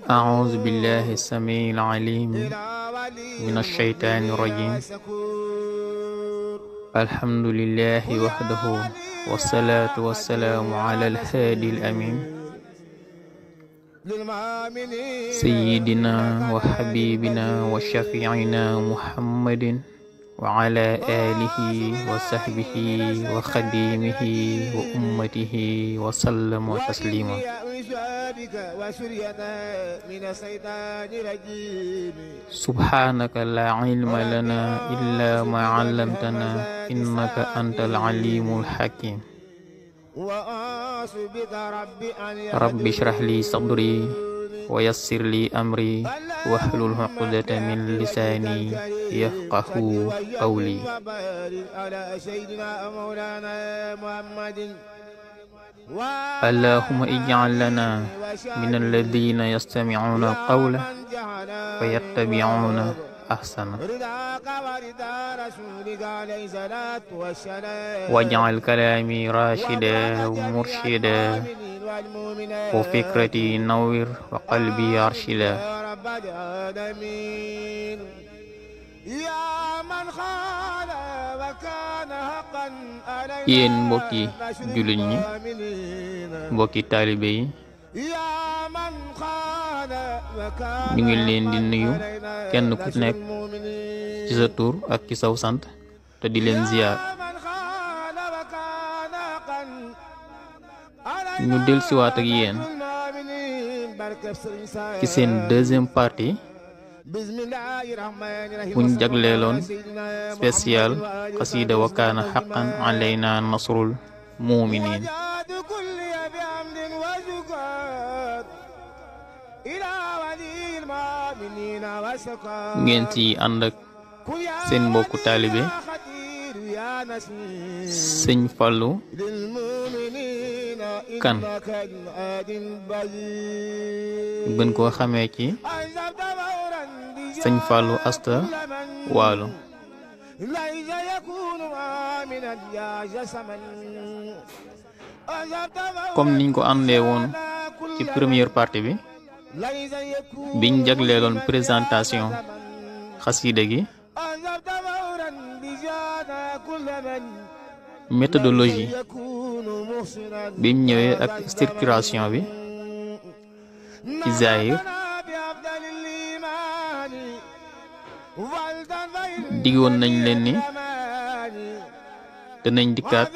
أعوذ بالله السميع العليم من الشيطان الرجيم الحمد لله وحده والصلاة والسلام على الهادي الأمين سيدنا وحبيبنا وشفيعنا محمد وعلى آله وصحبه وخديمه وأمته وسلم تسليما سبحانك لا علم لنا إلا ما علمتنا إنك أنت العليم الحكيم رب اشرح لي صدري ويسر لي أمري واحلل عقدة من لساني يفقه قولي اللهم اجعل لنا من الذين يستمعون القول فيتبعون أحسنه واجعل كلامي راشدا ومرشدا وفكرتي نور وقلبي أرشدا yéen mbokki jullit ñi mbokki taalibe yi ñu ngi leen di nuyu kenn ku nekk ci sa tur ak ci saw sant te di leen ziyaar ñu dellusiwaat ak yéen ci seen deuxième partie buñ jagleeloon spécial xasida wa kaana xaqan alayna nasrul muminin ngeen ci ànd ak seen mbokku taalibe sëñ Fallou Kane gën koo xamee ci sëñ Fallou Asta Waalo comme niñ ko àndee woon ci première partie bi biñ jagleeloon présentation xasida gi méthodologie biñ ñëwee ak structuration bi ci zahir diggoon nañ leen ni danañ dikkaat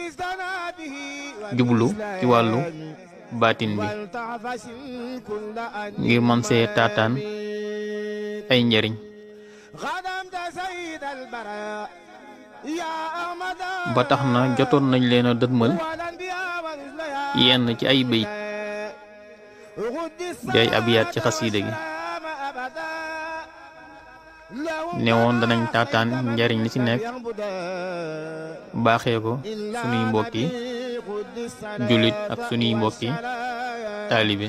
jublu ci wàllu baatin bi ngir mën see taataan ay njariñ ba tax na jotoon nañ leen a dëtmal yenn ci ay bayit di ay abiyaat ci xasiida gi newoon danañ taataan njariñ li ci nekk baaxee ko sunuy mbokki jullit ak sunuy mbokki taalibe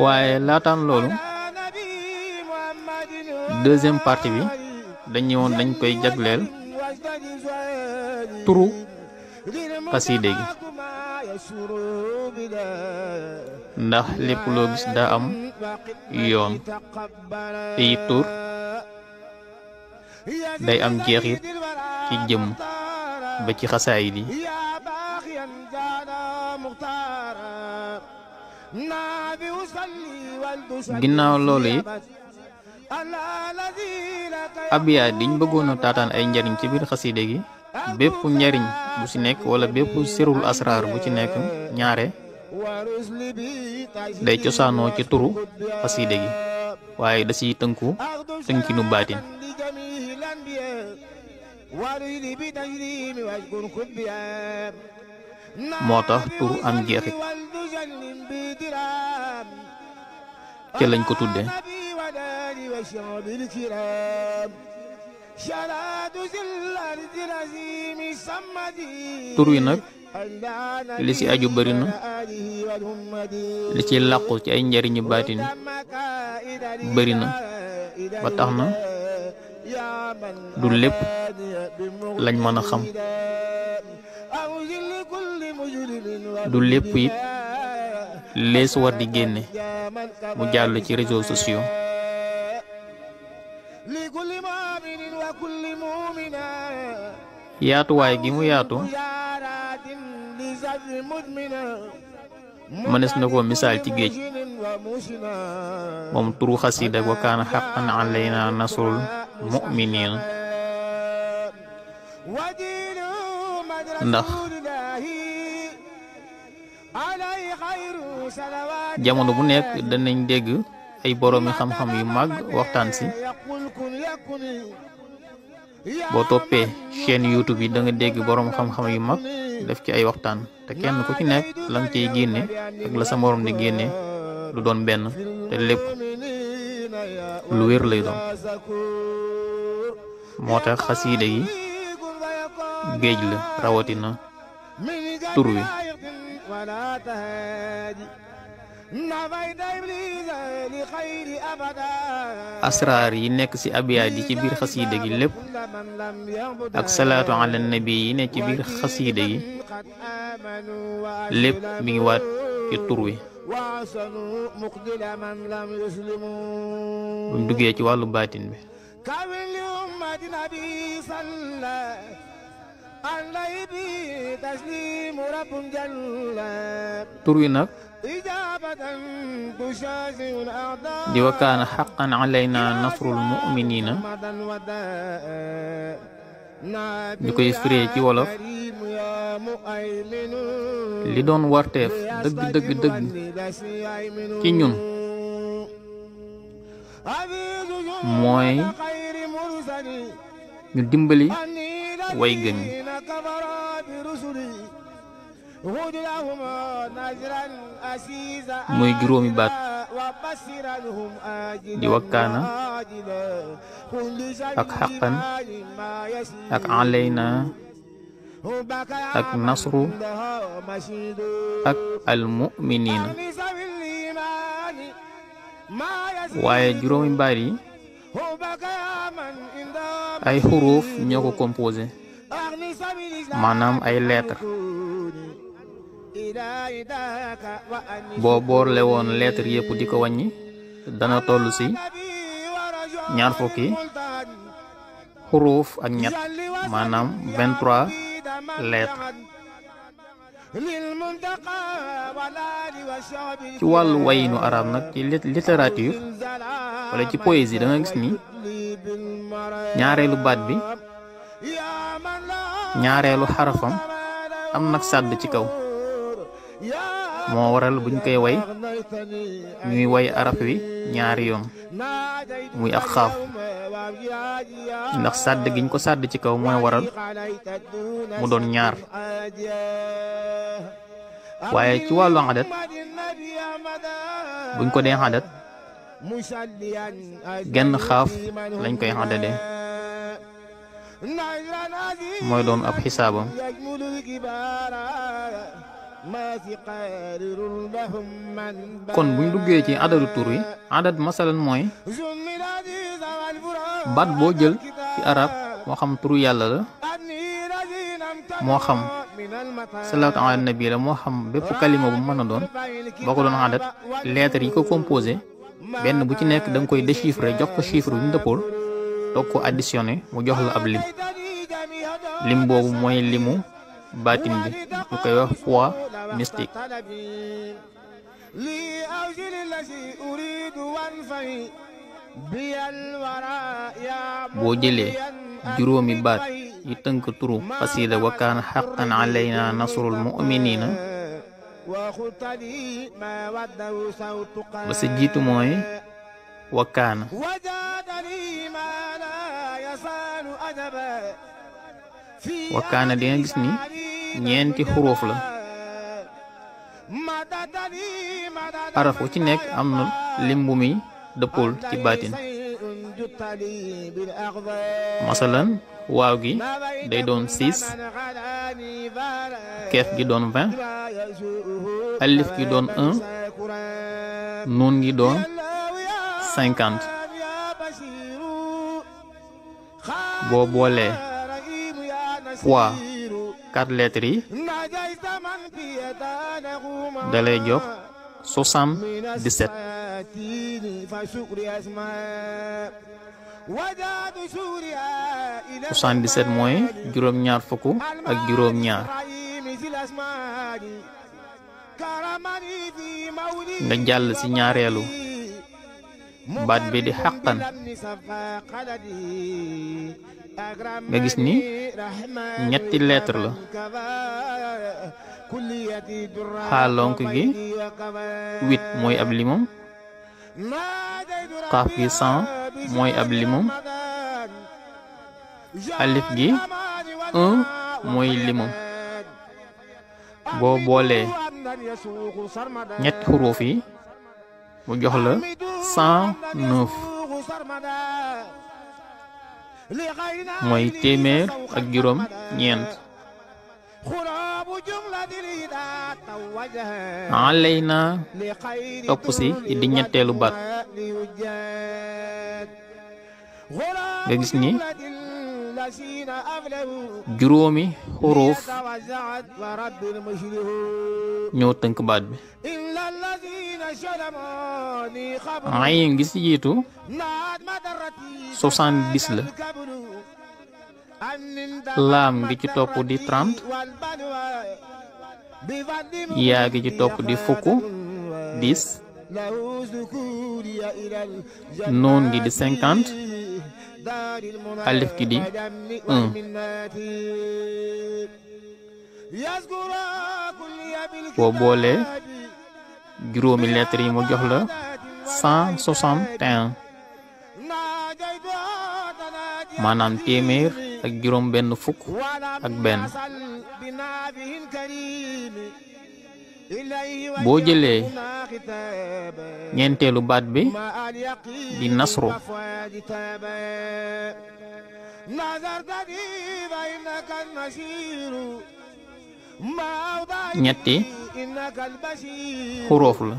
waaye laataan loolu deuxième partie bi dañ ñëwoon dañ koy jagleel turu xasiide gi ndax lépp loo gis daa am yoon te it tur day am jeexit ci jëm ba ci xasaayid yi ginnaaw loolu it abiyaat diñ bëggoon a taataan ay njariñ ci biir xasiide gi bépp njariñ bu ci nekk wala bépp sirul asraar bu ci nekk ñaare day cosaanoo ci turu xasiide gi waaye da ciy tënku tënkinu baatin moo tax turu am jeexit ca lañ ko tudde tur wi nag li ci aju bari na li ci làqu ci ay njariñu baatin bari na ba tax na du lépp lañ mën a xam du lépp it lees war di génne mu jàll ci réseaux sociaux. yaatuwaay gi mu yaatu mënees na ko misaal ci géej. moom turu xasida wa kaana haqqan alayna nasrul mu'minin, ndax jamono bu nekk danañ dégg ay boroomi xam-xam yu mag waxtaan si. boo toppee chaîne YouTube yi da nga dégg boroom xam-xam yu mag def ci ay waxtaan, te kenn ku ci nekk lam ciy génne ak la sa morom di génne du doon benn, te lépp lu wér lay doon. moo tax xasiida yi géej la, rawatina tur wi. asraar yi nekk ci abiyaat yi ci biir xasiida gi lépp ak salaatu ala nabi yi nekk ci biir xasiida gi lépp mi ngi waat ci tur wi. buñ duggee ci wàllu baatin bi, tur wi nag di wa kaana haqqan alayna nasrul mu'minina ñu koy firee ci wolof li doon warteef dëgg ci ñun mooy ñu dimbali way gëm ñi. muy juróomi baat di wakkaana ak xaqan ak alayna ak nasru ak almuminina. waaye juróomi baat yi ay xuruuf ñoo ko composé, maanaam ay lettre. boo boorle woon lettre yépp di ko wàññi dana toll ci 20 xuruuf ak ñett, maanaam 23 lettres. ci wàllu wayinu arab nag, ci littérature wala ci poésie da nga gis ni ñaareelu baat bi ñaareelu xarafam am nag sàdd ci kaw. moo waral buñ koy way ñuy way araf wi ñaari yoon muy ak xaaf, ndax sàdd giñ ko sàdd ci kaw mooy waral mu doon ñaar. waaye ci wàllu adat buñ ko dee adat genn xaaf lañ koy adade, mooy doon ab xisaabam. kon buñ duggee ci adadu tur wi, adat masalan mooy baat boo jël ci arab, moo xam turu yàlla la, moo xam salaatu ala nabi la, moo xam bépp kalima bu mën a doon. boo ko doon adat, lettres yi ko composé benn bu ci nekk da nga koy déchiffrer jox ko chiffre bu ñu dëppool, toog ko additionné mu jox la ab lim boobu mooy limu baatin bi, ñu koy wax poids mystique. boo jëlee juróomi baat yi tënk turu xasida wa kaana haqqan alayna nasrul mu'minina, ba sa jiitu mooy wa kaana. wa kaana di nga gis ni ñeenti xuruuf la, araf wu ci nekk am na lim bu muy dëppool ci baatin. masalan waaw gi day doon 6, keef gi doon 20, alif gi doon 1, nuun gi doon 50. boo boolee poids 4 lettres yi dalay jox 77. 77 mooy juróom-ñaar fukk ak juróom-ñaar. nga jàll ci ñaareelu baat bi di xaqan. nga gis ni ñetti lettre la. xaalonk gi 8 mooy ab limam. xaaf gi 100 mooy ab limam. alif gi 1 mooy limam. boo boolee ñetti xuruuf yi mu jox la 109 mooy téeméer ak juróom ñeent. alayna topp si di ñetteelu baat. nga gis ni juróomi xuruuf ñoo tënk baat bi. ayin gi ci jiitu 70 la. laam gi ci topp di 30. yaa gi ci topp di fukk 10. noon gi di 50. alif gi di 1. boo boolee juróomi lettres yi mu jox la 161 maanaam téeméer ak juróom benn fukk ak benn. boo jëlee ñeenteelu baat bi di nasru. ñetti xuruuf la.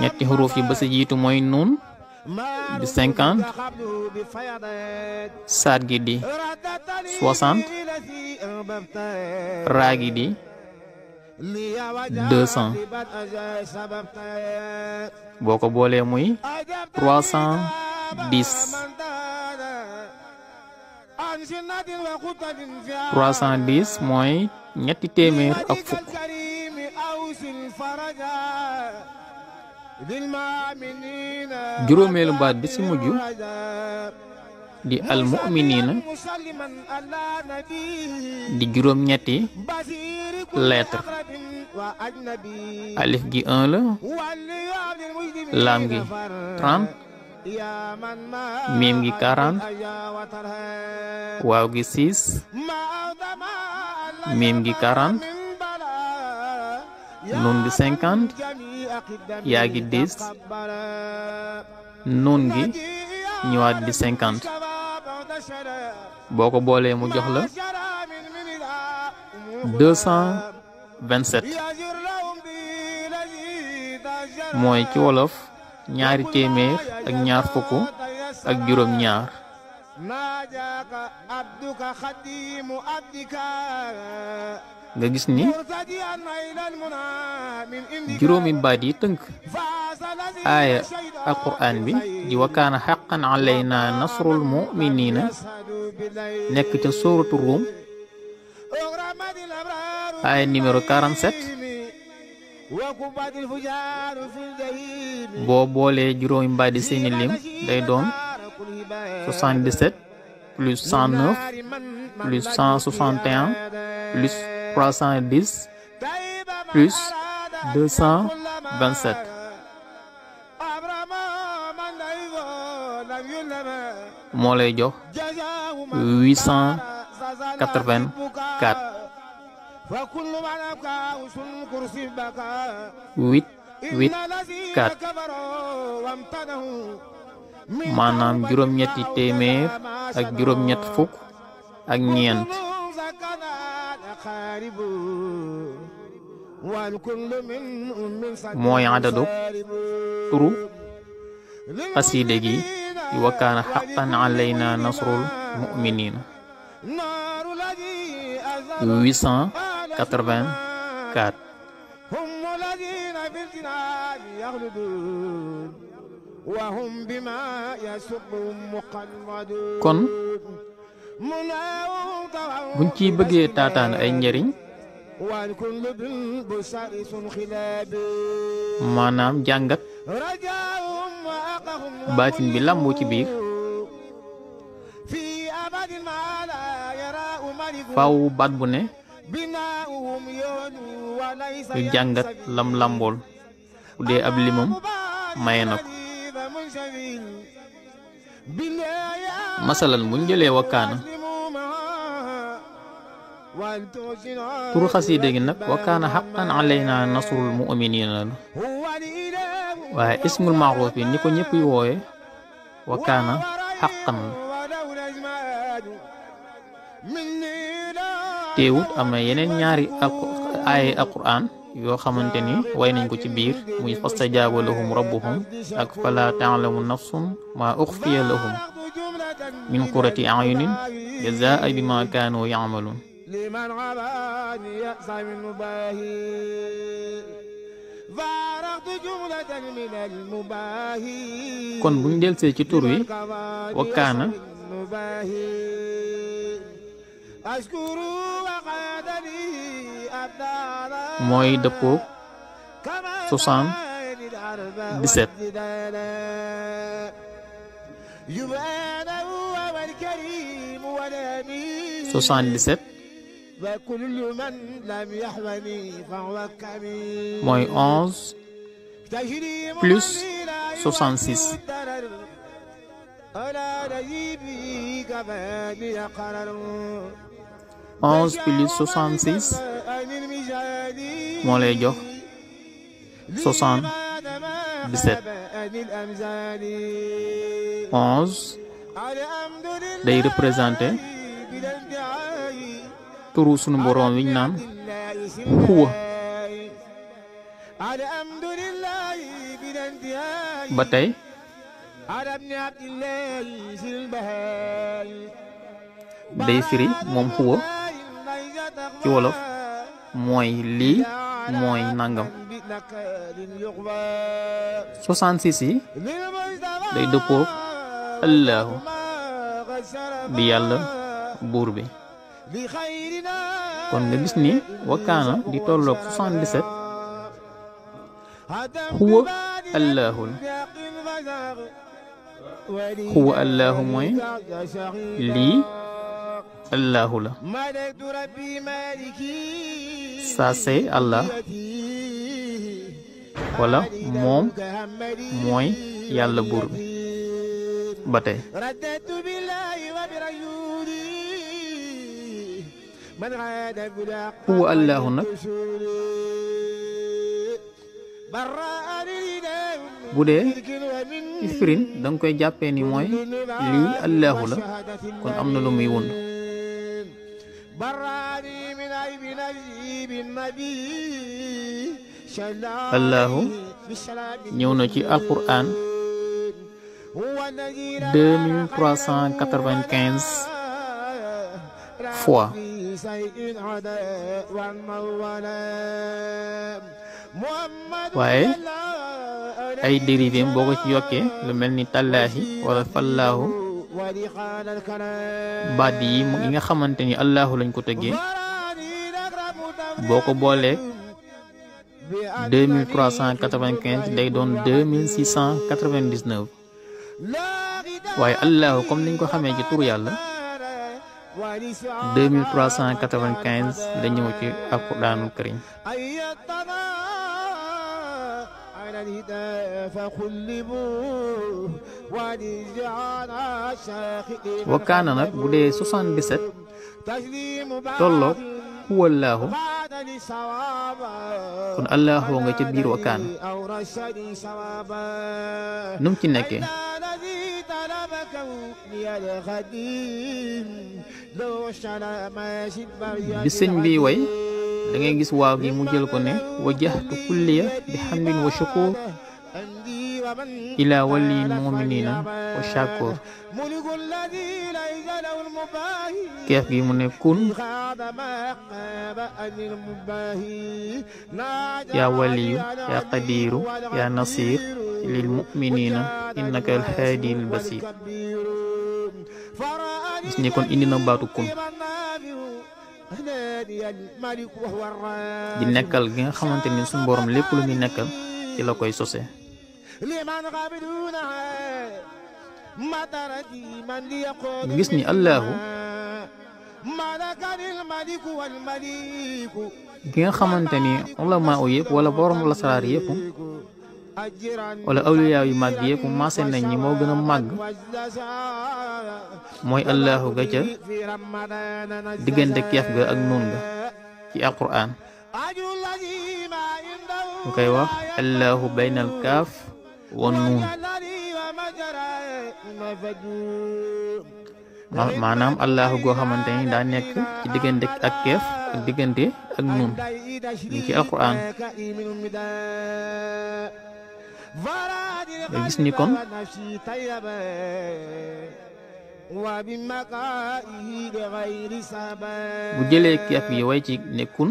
ñetti xuruuf yi ba ci jiitu mooy nuun di 50. saat gi di 60. raa gi di 200. boo ko boolee muy 310. 310 mooy ñetti téeméer ak fukk. juróomeelu baat bi ci mujj di almu'miniina di juróom ñetti lettre. alif gi 1 la. laam gi 30. miim gi 40. waaw gi 6. miim gi 40. nun gi 50. yaa gi 10. nun gi ñëwaat di 50. boo ko boolee mu jox la 227 mooy ci wolof ñaari téeméer ak ñaar fukk ak juróom ñaar. nga gis ni juróomi baat yi tënk aaya alquraan bi di wa kaana haqqan alayna nasrul mu'minina nekk ca sooratu Rum aaya numéro 47. boo boolee juróomi baat yi seeni lim day doon 77 plus 109 plus 161 plus 310 plus 227 moo lay jox 884. 884 maanaam juróom-ñetti téeméer ak juróom-ñett fukk ak ñeent. mooy adadu turu xasiide gi wa kaana haqqan alayna nasrul mu'miniina 884 kon buñ ci bëggee taataan ay njariñ maanaam jàngat baatin bi làmboo ci biir faaw baat bu ne ñu jàngat lam làmbool bu dee ab limam maye na ko masalan buñ jëlee wakkaana turu xasiida gi nag wakkaana xaqan alayna nasrul mu'miniina la waaye ismul maxruuf bi ni ko ñëpp yi wooye wakkaana xaqan la teewut am na yeneen ñaari aaye alquran yoo xamante ni way nañ ko ci biir muy fastajaaba lahum rabbuhum ak fala ta'lamu nafsun ma uxfiya lahum min qurrati a'yunin jazaa bima kaanu ya'malun kon buñ delsee ci tur wi wakkaana mooy dëppoog 77 77 mooy 11 plus 66 11 plus 66 moo lay jox 77 11 day représenté turu sunu boroom wiñ naan huwa ba tey day firi moom huwa ci wolof mooy lii mooy nangam 66 yi day dëppoo allahu di yàlla buur bi kon nga gis ni wakkaana di tolloog 77 huwa allahu la huwa allahu mooy lii allahu la ça c'est Allah wala moom mooy yàlla buur bi ba tey huwa allahu nag bu dee ifrin danga koy jàppee ni mooy lii allahu la kon am na lu muy wund allahu ñëw na ci alquran 2395 fois waaye ay dérivé boo ko ci yokkee lu mel ni tallaahi wala fallaahu baat yi nga xamante ni allahu lañ ko tëggee boo ko boolee 2395 day doon 2699 waaye allahu comme niñ ko xamee ci tur yàlla 2395 da ñëw ci alquraanul karim wakkaana nag bu dee 77 tolloog huwallaahu kon allahu nga ca biir wakkaana num ci nekkee bi sëñ bi way da ngay gis waaw gi mu jël ko ne wajjahtu kulliya bi hamdin wa shukur ila waliyil muminina wa shakur. keef gi mu ne kun yaa waliyu yaa qadiru yaa nasir lil muminina innaka alhaadi al basir. gis ni kon indi na baatu kun di nekkal gi nga xamante ni suñu borom lépp lu muy nekkal ci la koy sose. ñu gis ni allahu gi nga xamante ni ulama yëpp wala borom la saraar yëpp wala awliya yu màgg yëpp maase nañ ñi moo gën a màgg mooy allahu ga ca diggante keef ga ak nuun ga ci alquran ñu koy wax allahu baynal kaaf wa nuun. maanaam allahu goo xamante ni daa nekk ci diggante ak keef ak diggante ak nuun ñu ci alquran. nga gis ni kon bu jëlee keef yi way ci nekkun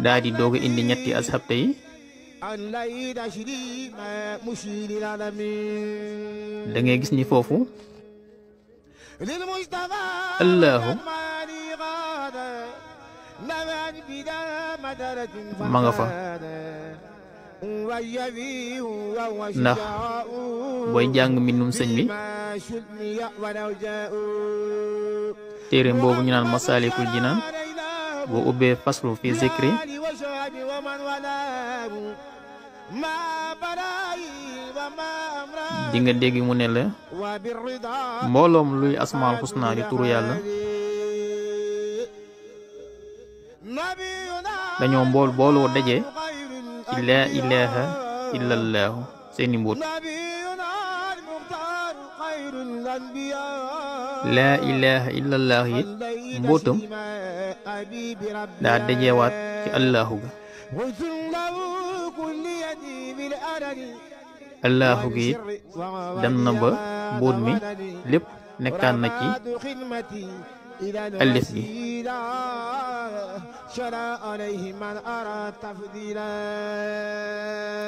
daa di doog a indi ñetti ashabte yi da ngay gis ni foofu allahu ma nga fa ndax booy jàng mbindum sëñ bi téere boobu ñu naan Masaalikul Jinaan boo ubbee faslu fi zikri di nga dégg mu ne la mbooloom luy asmaal xusna di turu yàlla dañoo booloo daje ci laa ilaha illallahu seeni mbóot. laa ilaha illallahu it mbóotam daa dajewaat ci allahu ga. allahu gi it dem na ba mbóot mi lépp nekkaan na ci alif gi.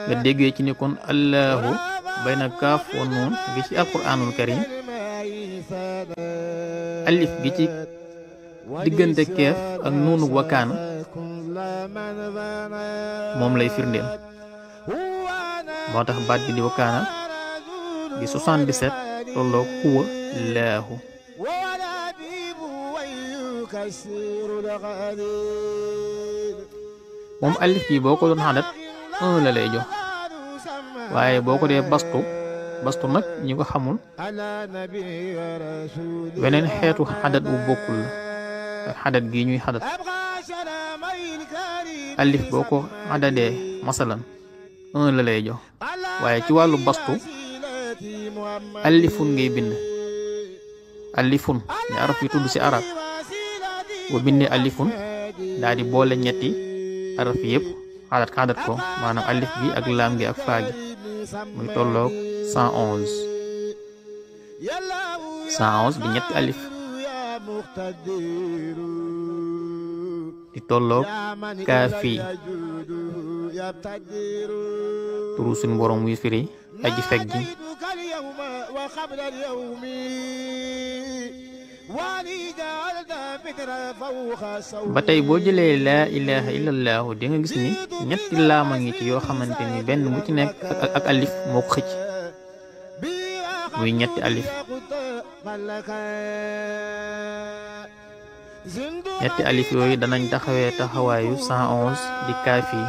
nga déggee ci ni kon allahu bayna kaaf wa nuun gi ci alquranul karim alif gi ci diggante keef ak nuunu wakkaan moom lay firndeel. moo tax baat bi di wakkaana di 77 tolloog huwa laahu. moom alif yi boo ko doon xadat 1 la lay jox waaye boo ko dee bastu nag ñi ko xamul beneen xeetu xadat bu bokkul la xadat gi ñuy xadat. alif boo ko xadadee masalan 1 la lay jox waaye ci wàllu bastu alifun ngay bind. alifun ne araf yi tudd ci arab boo bindee alifun daa di boole ñetti araf yëpp xadat ko maanaam alif gi ak laam gi ak faa gi muy tolloog 111 di ñetti alif di tolloog kaafi turu suñu borom muy firi aji fekk ji. ba tey boo jëlee laa ilaha illallahu di nga gis ni ñetti laama ngi ci yoo xamante ni benn bu ci nekk ak alif moo ko xëcc muy ñetti alif. ñetti alif yooyu danañ taxawee taxawaayu 111 di kaafi.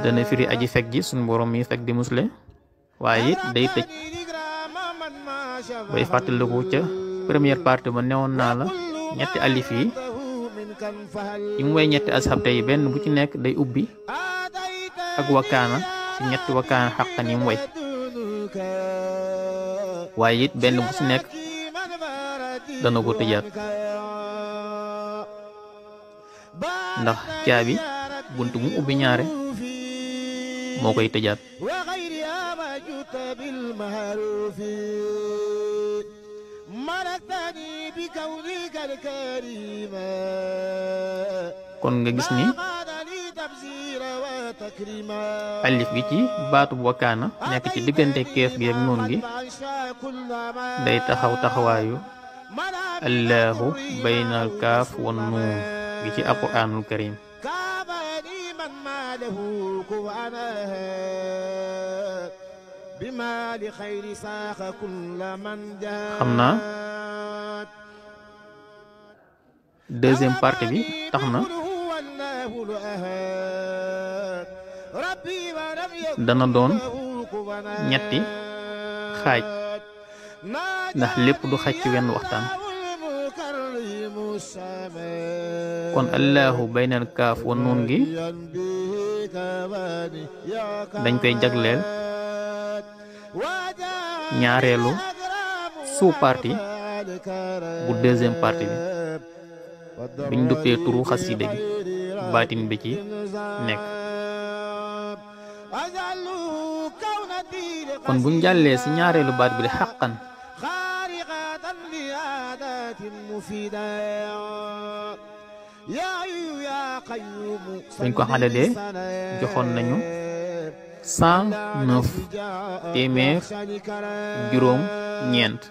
dana firi aji fekk ji suñu borom mi fekk di musle waaye it day tëj. bay fàttaliku ca première partie ba newoon naa la ñetti alif yi mu way ñetti ashabte yi benn bu ci nekk day ubbi ak wakkaana ci ñetti wakkaana xaqan yi mu way waaye it benn bu ci nekk dana ko tëjaat. ndax caabi bunt mu ubbi ñaare moo koy tëjaat. kon nga gis ni alif gi ci baatu wakkaana nekk ci diggante keef gi ak noon gi day taxaw taxawaayu allahu baynal kaaf wan nuun gi ci alquraanul karim. xam naa deuxième partie bi tax na dana doon ñetti xaaj ndax lépp du xaj ci wenn waxtaan. kon allahu baynal kaaf wa nuun gi dañ koy jagleel ñaareelu sous partie bu deuxième partie bi biñ duppee turu xasida gi baatin bi ci nekk. kon buñ jàllee ci ñaareelu baat bi di xaqan buñ ko xadadee joxoon nañu 109 téeméer juróom ñeent.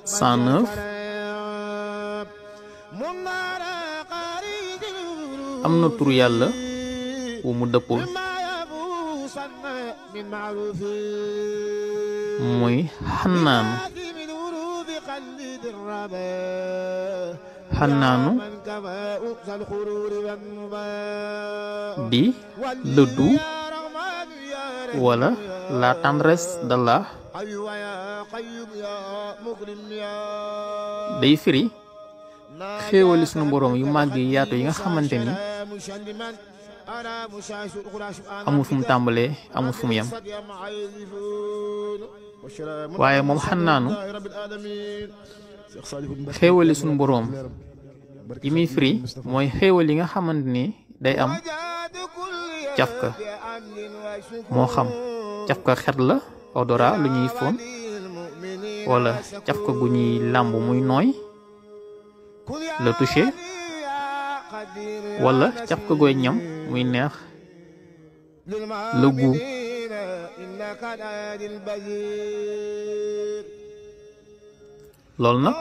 109 am na tur yàlla wu mu dëppul muy xannaanu. xannaanu di dëddu wala la tendresse d'Allah day firi xéewali sunu boroom yu màgg yi yaatu yi nga xamante ni amul fu mu tàmbalee amul fu mu yem. waaye moom xannaanu xéewali sunu boroom yi muy firi mooy xéewal yi nga xamante ni day am cafka moo xam cafka xet la odorat lu ñuy fóon wala cafka gu ñuy làmb muy nooy la touché wala cafka gooy ñam muy neex la gu. loolu nag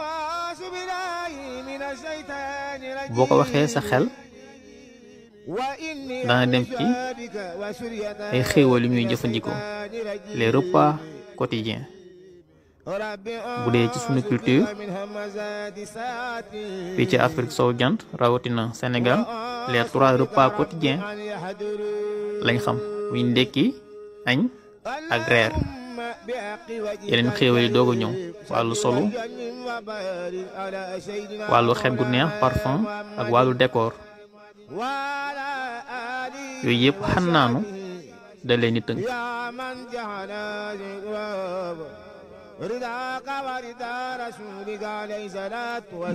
boo ko waxee sa xel dana dem ci ay xéewal yu ñuy jëfandikoo les repas quotidiens. bu dee ci sunu culture fii ci Afrique sowu jant rawatina Sénégal les 3 repas quotidiens lañ xam muy ndekki añ ak reer. yeneen xéewal yi doog a ñëw wàllu solu wàllu xet gu neex parfum ak wàllu décor yooyu yëpp xannaanu da leen di tënk.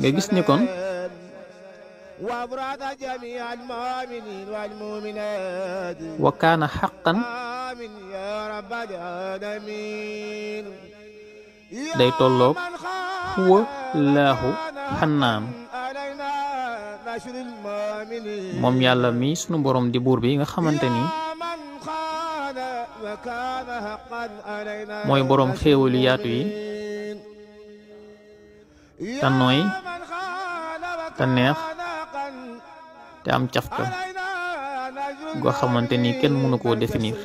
nga gis ni kon wa kaana xaqan day tolloog huwa laahu xannaan moom yàlla mi sunu borom di buur bi nga xamante ni mooy boroom xéewalu yaatu yi te nooy te neex te am cafka goo xamante ni kenn mënu koo définir.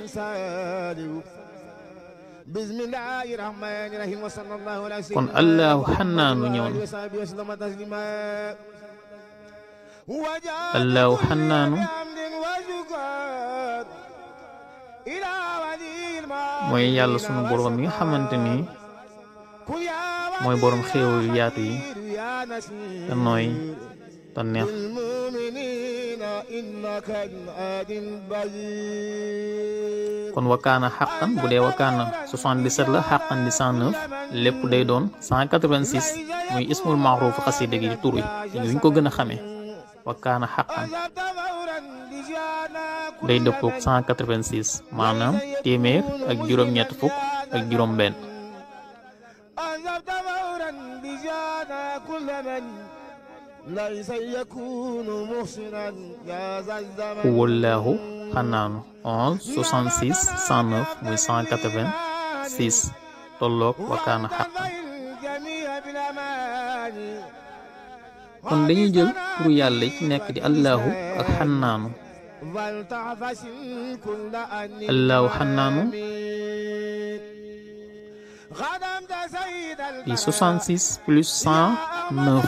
kon allahu xannaanu ñëw na. allahu xannaanu mooy yàlla sunu boroom mi nga xamante ni mooy boroom xéewal yu yaatu yi te nooy te neex kon wakaana xaqan bu dee wakaana 77 la xaqan di 109 lépp day doon 186 muy ismul maxruuf xasida gi di tur wi ñu ko gën a xamee wakaana xaqan day dëppook 186 maanaam téeméer ak juróom-ñett fukk ak juróom-benn. wallaahu xanaanu 11 66 109 muy 186 tolloog wakaana xaqan. kon dañuy jël turu yàlla ci nekk di allahu ak xanaanu. allahu xanaanu di 66 plus 109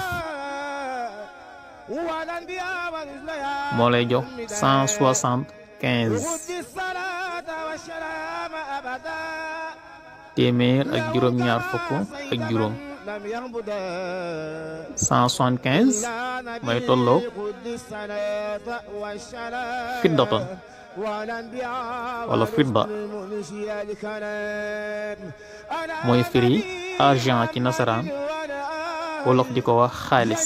moo lay jox 175 téeméer ak juróom-ñaar fukk ak juróom. 175 mooy tolloo fiddatan wala fidda mooy firi argent ci nasaraan wolof di ko wax xaalis.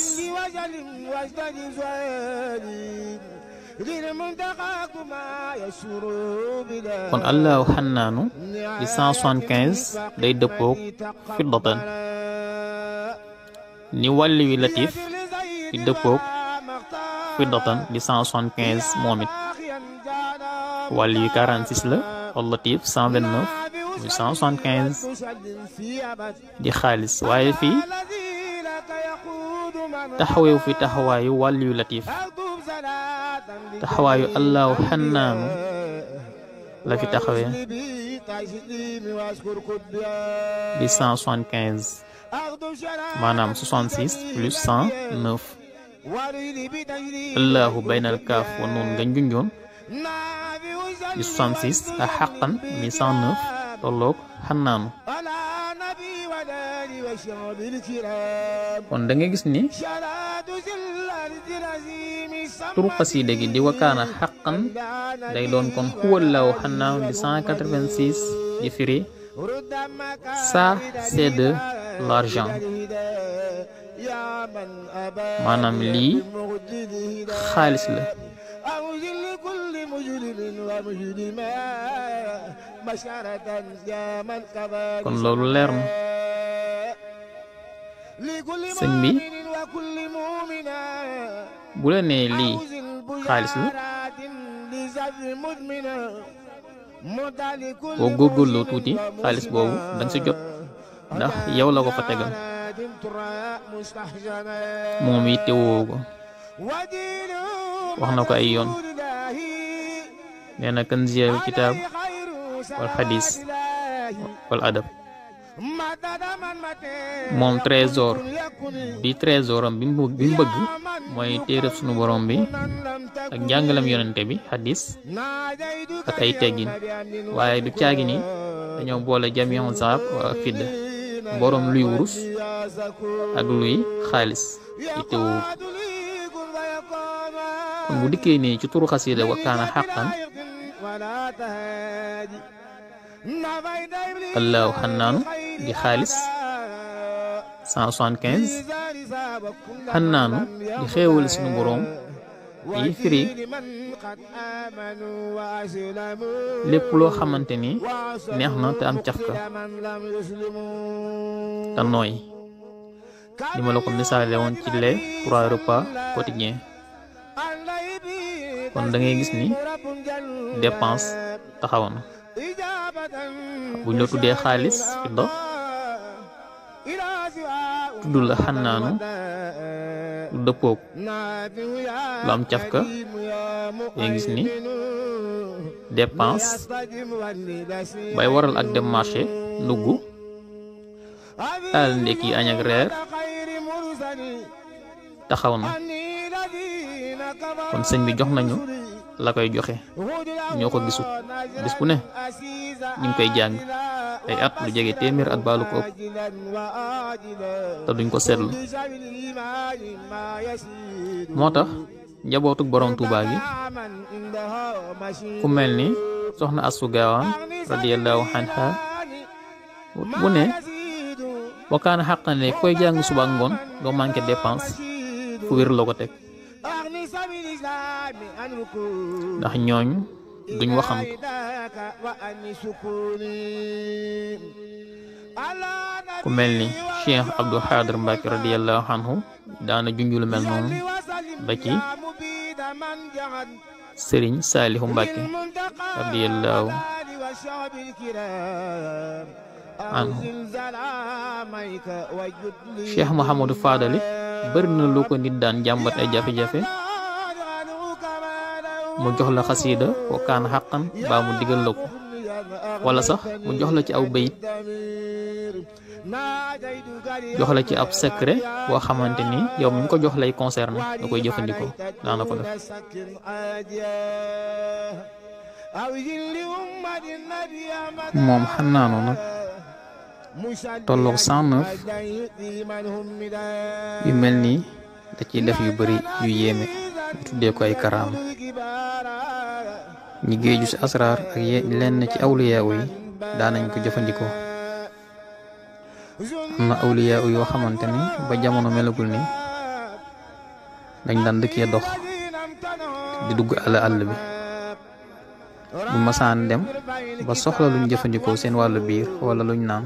kon allahu xannaanu di 175 day dëppook fiddatan ni wàlli wi latif di dëppook fiddatan di 175 moom it wàlli wi 46 la wal latif 129 muy 175 di xaalis waaye fii taxaweewu fi taxawaayu wàlli wi latif taxawaayu allahu xannaanu la fi taxawee di 175 maanaam 66 plus 109 allahu baynal kaaf wa nuun nga junjoon di 66 ak xaqan mi 109 tolloog xannaanu. kon da nga gis ni turu xasida gi di wakaana xaqan day doon kon huwallahu xannaanu di 186 di firi ça c'est de l'argent maanaam lii xaalis la. kon loolu leer na sëñ bi bu la nee lii xaalis la boo góorgóorloo tuuti xaalis boobu danga si jot ndax yow la ko fa tegal moom it teewoo ko wax na ko ay yoon nee na kanziyal kitaab wal xadis wal adab moom trésor bi trésoram bi mu bëgg mooy téereb sunu borom bi ak njàngalam yonente bi xadis ak ay teggin waaye du caagi ni dañoo boole jamion zahab wa fidda borom luy wurus ak luy xaalis ci tewu kon bu dikkee nii ci turu xasida wakaana xaqan allahu xannaanu di xaalis 175 xannaanu di xéewal sunu boroom yi firi lépp loo xamante ni neex na te am cafka te nooy ni ma la ko misaale woon ci les 3 repas quotidiens kon da ngay gis ni dépense taxaw na buñ la tuddee xaalis fidda tudd la xannaanu lu dëppoog lu am cafka yaa gis ni dépense bay waral ak dem marché ndugg taal ndekki añ ak reer taxaw na kon sëñ bi jox nañu la koy joxe ñoo ko gisut bis bu ne ñu ngi koy jàng ay at lu jege téeméer at baalu ko ëpp te duñ ko seetlu moo tax njabootuk borom Tuubaa gi ku mel ni soxna Astu Gaawaan radiyallahu anha bu ne wakaana xàqan ne koy jàng suba ak ngoon doo manqué dépense fu wér la ko teg ndax ñooñu duñ waxantu ku mel ni Cheikh Abdou Xaadir Mbàkke radiyallahu anhu daana junjulu mel noonu ba ci Sëriñ Saalihu Mbàkke radiyallahu anhu Cheikh Mouhamadou Fadali bëri na lu ko nit daan jàmbat ay jafe-jafe mu jox la xasiida wa kaan xaqan baa mu digal la ko wala sax mu jox la ci aw bayit jox la ci ab secret boo xamante ni yow mi ko jox lay concerné nga koy jëfandikoo daana ko def moom Xannaanu nag tolloog 109 yu mel nii da ciy def yu bari yu yéeme ñu tuddee ko ay karaama ñi géeju ci asraar ak lenn ci awliyaa yi daanañ ko jëfandikoo am na awliyaa yoo xamante ni ba jamono melagul ni dañ daan dëkkee dox di dugg àll bi bu masaan dem ba soxla luñ jëfandikoo seen wàllu biir wala luñ naan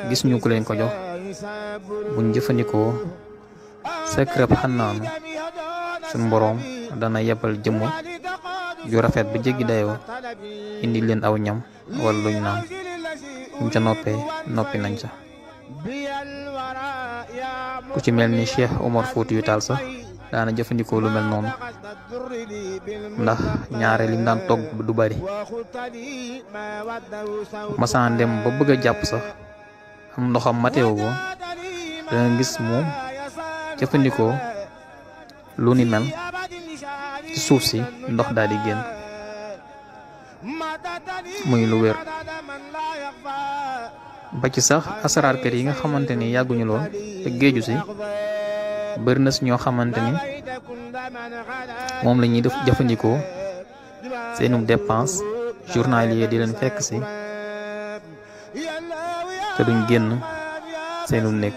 gis ñu ku leen ko jox buñ jëfandikoo secret Xannaanu suñ boroom dana yebal jëmm ju rafet ba jéggi dayoo indi leen aw ñam wala luñ naan buñ ca noppee noppi nañ ca ku ci mel ni Cheikh Omar Foutiyou Tall sax daana jëfandikoo lu mel noonu ndax ñaare lim daan togg du bari masaan dem ba bëgg a jàpp sax am ndoxam mateewu ko danga gis moom jëfandikoo lu ni mel ci suuf si ndox daal di génn muy lu wér ba ci sax asaraarkat yi nga xamante ni yàgguñu lool te géeju si bëri na si ñoo xamante ni moom la ñuy def jëfandikoo seenum dépense journalier di leen fekk si te duñ génn seenum nekk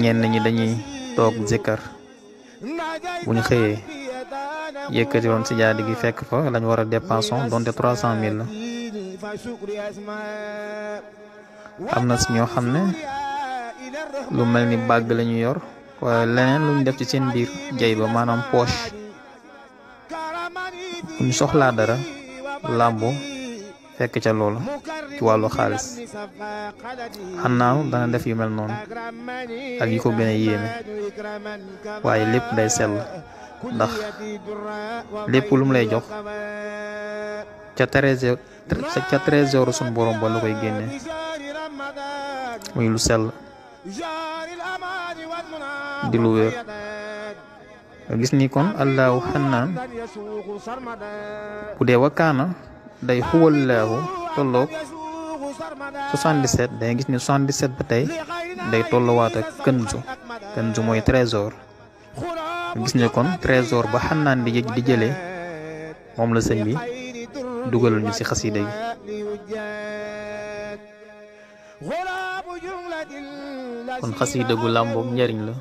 ñenn ñi dañuy toog zikkar bu ñu xëyee yëkkati woon si jaadi gi fekk fa lañ war a dépense donte 300 000 la am na si ñoo xam ne lu mel ni bàgg la ñu yor wala leneen luñ def ci seen biir jay ba maanaam poche buñ soxlaa dara làmbu fekk ca loolu ci wàllu xaalis Xannaanu dana def yu mel noonu ak yi ko gën a yéeme waaye lépp day sell ndax lépp lu mu lay jox ca trésor suñ borom ba la koy génne muy lu sell di lu wér gis ni kon allahu Xannaan bu dee wakkaana day xuwallaahu tolloog 77 day gis ni 77 ba tey day tolluwaat ak kënzu mooy trésor gis ne kon trésor ba Xannaan di jëlee moom la sëñ bi dugalal ñu ci xasida gi kon xasida gu làmboog njariñ la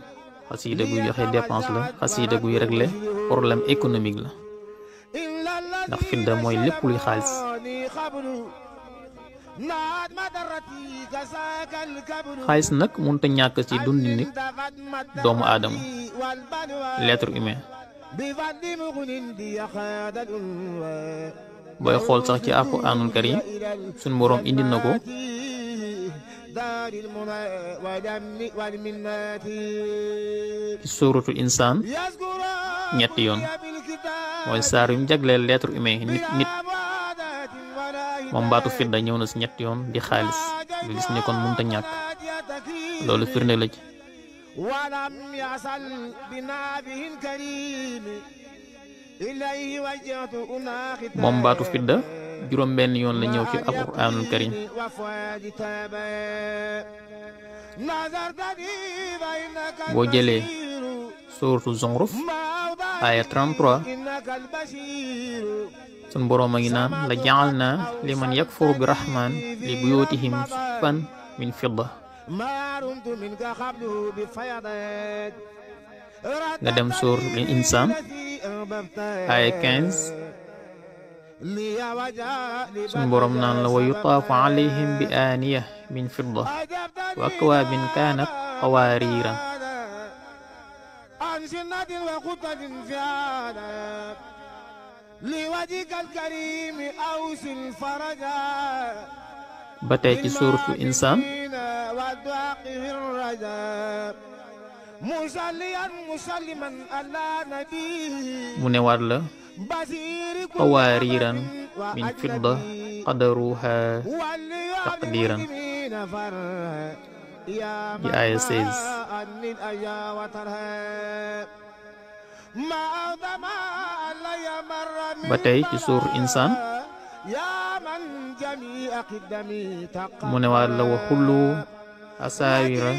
xasida guy joxe dépense la xasida guy régler problème économique la ndax fidda mooy lépp luy xaalis xaalis nag mënut a ñàkk ci dundi nit doomu aadama l'être humain booy xool sax ci Alxuraanul Karim suñ boroom indi na ko ci suuratul insaan ñetti yoon mooy saar yu mu jagleel l'être humain nit moom baatu fidda ñëw na si ñetti yoon di xaalis nga gis ne kon mënut a ñàkk loolu firnde la ci moom baatu fidda juróom benn yoon la ñëw ci Alxuraanul Karim boo jëlee suuratu Zumruf aaya 33 sun boroom a ngi naan la ja'alna liman yakfuru bi rahman li buyutihim suqfan min fidda. nga dem suuratul insaan aaya 15 sun boroom naan la wa yutaafu alayhim bi aaniya min fidda wa akwaabin kaanat qawaariira. ba tey ci suuratu insaan mu ne waat la qawaariiran min fidda qadaruha taqdiiran ci aaya 16. ba tey ci suuratu insaan mu ne waat la wa xullu asaawira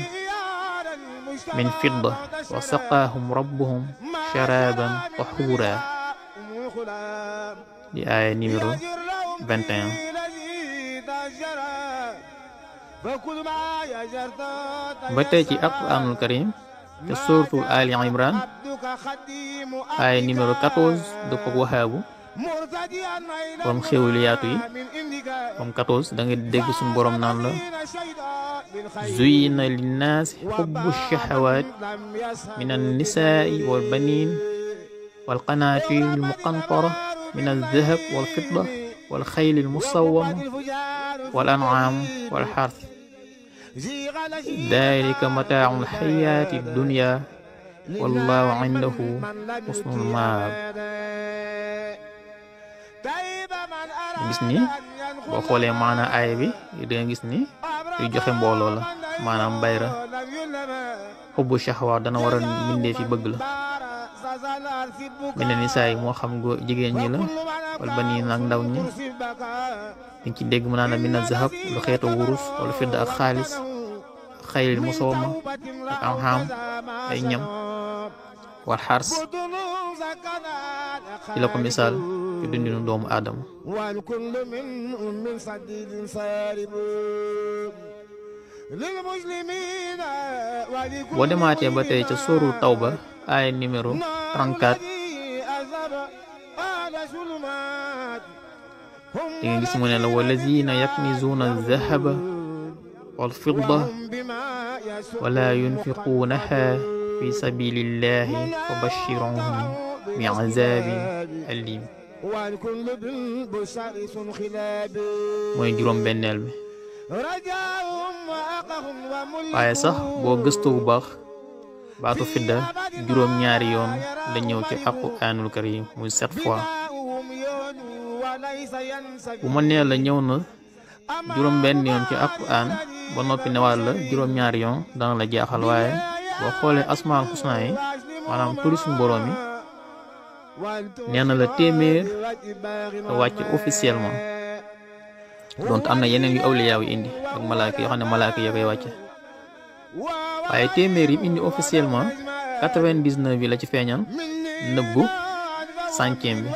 min fidda wa saqaahum rabbuhum sharaban tahuura di aaya numéro 21. ba tey ci alquraanul karim te suuratul Ali Imran aaya numéro 14 dëppog Wahaabu borom xéwlu yaatu yi moom 14 da nga dégg suñu borom naan la zuyina linnaasi xubbu shahawaat min annisaai wal baniin wal qanaatiir al muqantara min aldahab wal fidda wal xayli al musawwama wal an'aam wal xarth daalika mataacu al xayaati dunya wallaahu indahu husnul maab. gis ni boo xoolee maanaam aaya bi danga gis ni luy joxe mbooloo la maanaam bayra xubbu shahwa dana war a mbindee fi bëgg la mi ne ni saa yi moo xam jigéen ñi la wala ba nii nag ndaw ñi dañ ci dégg mu naan la mina zahab lu xeetu wurus wala fidda ak xaalis xaylil musawama ak an'aam ay ñam wal xars ci la ko misaal ci dundinu doomu aadama. boo demaatee ba tey ca sóoru Tawba aaya numéro 34 di nga gis mu ne la wallazina yaknizuuna az-zahaba wal fidda wala yunfiquunaha fi sabilillahi fa bashirhum bi azabin alim. mooy juróom benneel bi. waaye sax boo gëstu bu baax baatu fidda juróom ñaari yoon la ñëw ci alquraanul karim muy 7 fois. bu ma nee la ñëw na juróom benn yoon ci alquraan ba noppi ne waat la juróom ñaari yoon dana la jaaxal, waaye boo xoolee asmaal xusna yi maanaam turi suñu boroom yi nee na la téeméer te wàcc officiellement. donc am na yeneen yu awliyaaw yi indi ak malaaka yoo xam ne malaaka ya koy wàcce, waaye téeméer yi indi officiellement 99 bi la ci feeñal nëbbu 100e bi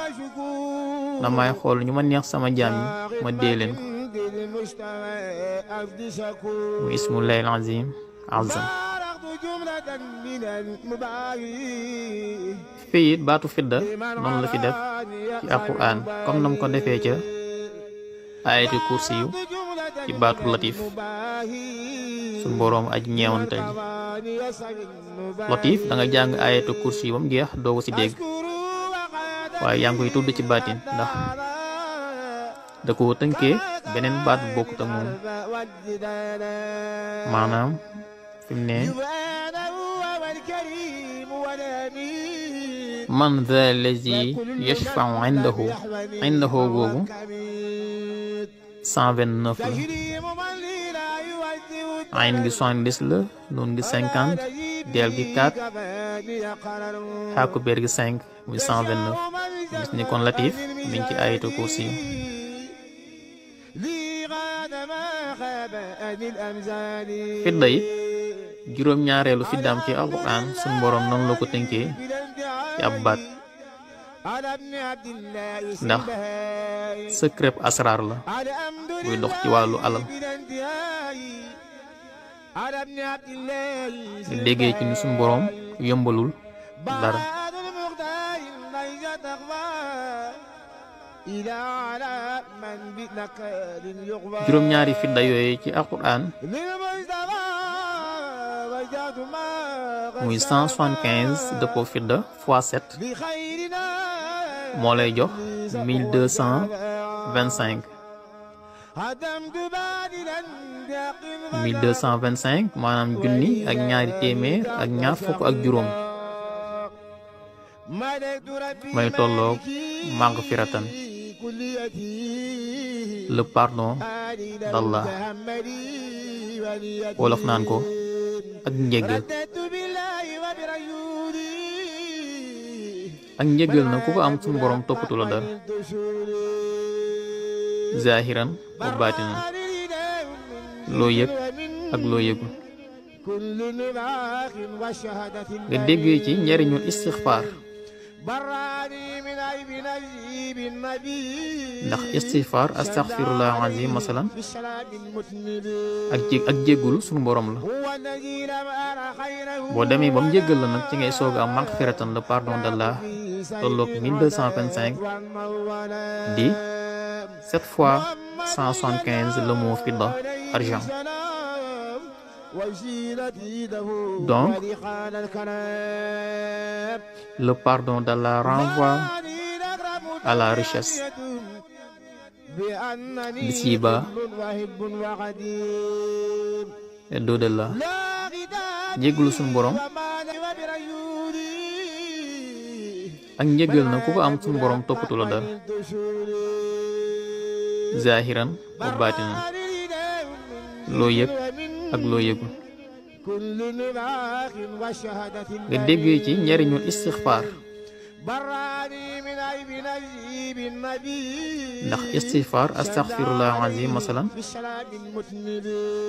na may xool ñu ma neex sama jaam yi ma dee leen ko mu ismullahil azim azam. fii it baatu fidda noonu la fi def ci alquraan comme nam ko defee ca ayati kursi yu ci baatu latif suñ boroom aj ñeewantal ji. latif da nga jàng ayatu kursi yu ba mu jeex doo ko ci dégg, waaye yaa ngi koy tudd ci baatin ndax da ko tënkee beneen baat bu bokkut ak moom. maanaam fi mu ne man dha allazi yashfa'u indahu googu 129 la. ayn gi 70 la, nun gi 50, deel gi 4, xaaku beer gi 5 muy 129. gis ni kon latif mi ngi ci ayatu kursi. fidda yi juróom-ñaareelu fiddaam ci alquran sun borom noonu la ko tënkee ci ab baat ndax secret asrar la buy dox ci wàllu alal nga déggee ci ni sun borom yombalul dara juróom-ñaari fidda yooyu ci alquran muy 175 dëppoo fidda fois 7 moo lay jox 1225 maanaam junni ak ñaari téeméer ak ñaar fukk ak juróom may tolloog maghfiratan le pardon d'Allah wolof naan ko ak njéggal na ku ko am suñu borom toppatu la dara zahiran wa batinan loo yëg ak loo yëgul nga déggee ci njariñul istixfaar ndax istixfaar astaxfirullah azim masalan ak jéggulu suñu borom la boo demee ba mu jéggal la nag ci ngay soog am maghfiratan le pardon d'Allah tolloog 1225 di 7 fois 175 le mot fidda argent. Donc le pardon d'Allah renvoie à la richesse. D'ici-bas et d'au-delà. Jéggulu suñu borom ak njéggal na ku ko am suñu borom toppatu la dara zahiran wa batinan loo yëg ak loo yëgul nga déggee ci njariñul istixfaar ndax istixfaar astaxfirullah azim masalan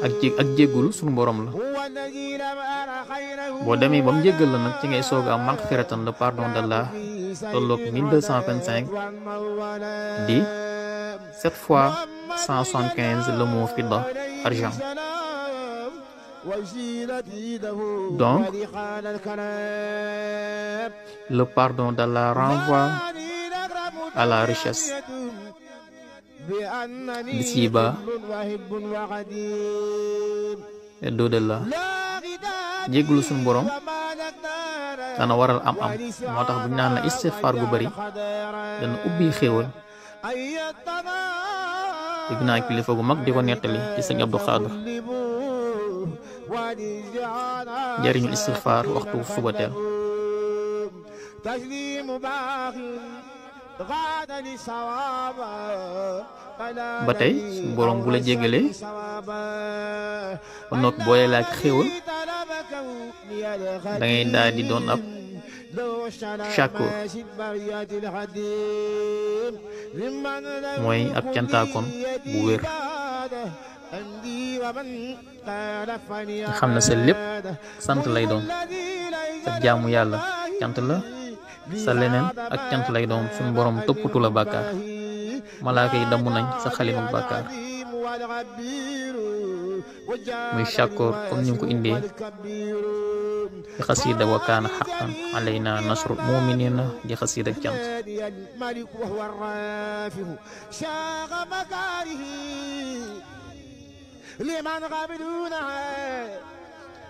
ak jéggulu suñu borom la boo demee ba mu jéggal la nag ci ngay soog am maghfiratan le pardon d'Allah tolloog 1225 di 7 fois 175 le mot fidda argent. Donc le pardon d'Allah renvoie à la richesse. D'ici-bas et d'au-delà. jéggulu suñu borom dana waral am moo tax bu ñu naan la istixfaar gu bari dana ubbi xéewal dégg naa kilifa gu mag di ko nettali ci sëñ Abdou Khadr njariñu istixfaar waxtu suba teel ba tey suñu borom bu la jéggalee ba noppi boolee laak xéewal da ngay daal di doon ab shakur mooy ab cantaakoon bu wér nga xam ne sa lépp sant lay doon sa jaamu yàlla cant la sa leneen ak cant lay doon suñu borom toppatu la bàkkaar malaaka yi damm nañ sa xalima bàkkaar muy shakur comme ni nga ko indee di xasiida wa kaana xaqan alayna nasrul muminina di xasiida ak cant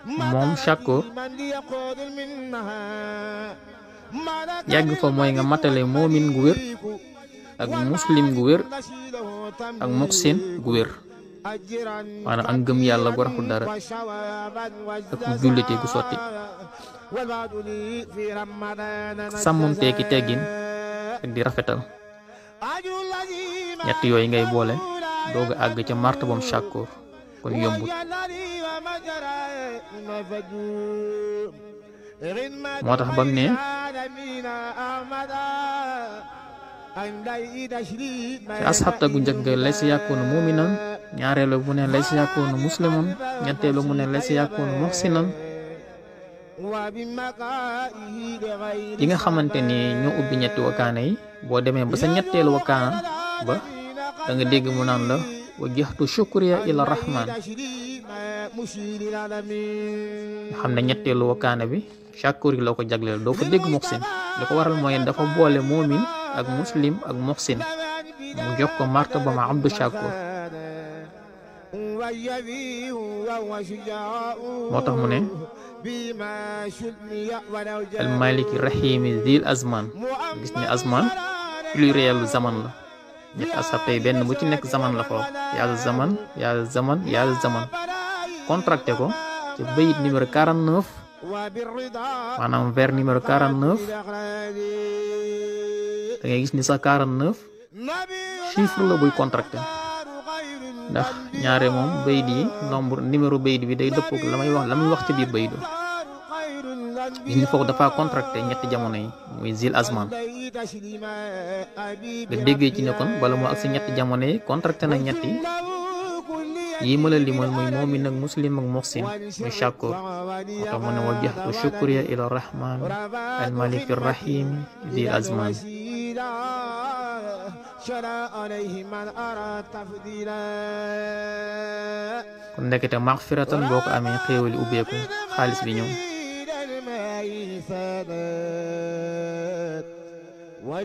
moom shakur yàgg fa mooy nga matale moomin gu wér ak muslim gu wér ak muxsin gu wér maanaam ak ngëm yàlla gu raxul dara ak mu jullite gu sotti sàmmonteeki teggin ak di rafetal ñett yooyu ngay boole doog a àgg ca martabam shakur kon yombut moo tax bam ne ci asxabta gu njëkk ga laysa yakuunu muminan ñaareelu mu ne laysa yakunu muslimun ñetteelu mu ne laysa yakunu muhsinan yi nga xamante ni ñoo ubbi ñetti wakaana yi boo demee ba sa ñetteelu wakaana ba da nga dégg mu naan la wajjahtu shukriya ila rahman nga xam ne ñetteelu wakaana bi shakur yi la ko jagleel doo ko dégg muhsin li ko waral mooy dafa boole moomin ak muslim ak muhsin mu jox ko martaba ma abdu shakur moo tax mu ne al maliki rahimi zil azman gis ne azman pluriel zaman la ñetti asabte yi benn bu ci nekk zaman la foofu yàlla zaman yàlla zaman yàlla zaman contracté ko ci bayit numéro 49 maanaam vers numéro 49 da ngay gis ni sax 49 chiffre la buy contracté ndax ñaare moom bayit yi nombre numéro bayit bi day dëppoo la muy wax ci biir bayit gis ni foofu dafa contracté ñetti jamono yi muy zil azman nga déggee ci ne kon bala moo ak si ñetti jamono yi contracté na ñetti yi ma la limal muy moomin ak muslim ak muhsin muy shakur moo tax mu ne wajjahtu shukriya ila rahman al malik rahim zil azman kon ndekete maxfiratan boo ko amee xéewali ubbeeku xaalis bi ñëw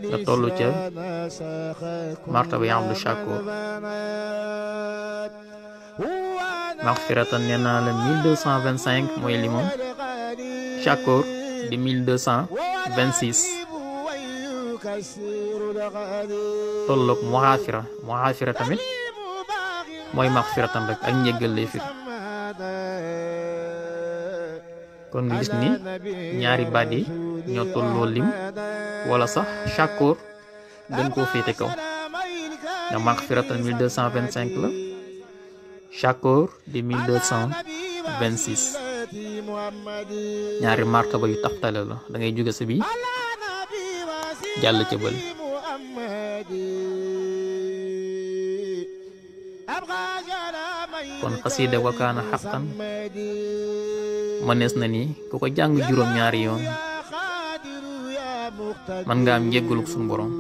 nga toll ca martaba yi abdu shakur maxfiratan nee naa la 1225 mooy limam shakur di 1226 tolloog muxaafira tamit mooy maxfiratan rek ak njéggal lay firi kon nga gis ni ñaari baat yi ñoo tolloo lim wala sax shakur gën koo féete kaw ndax maxfiratan 1225 la shakur di 1226 ñaari martaba yu taftale la da ngay jóge sa bi jàll ca bële kon xasida wakaana xaqan mënees na ni ku ko jàng juróom-ñaari yoon man nga am njéggaluk suñu borom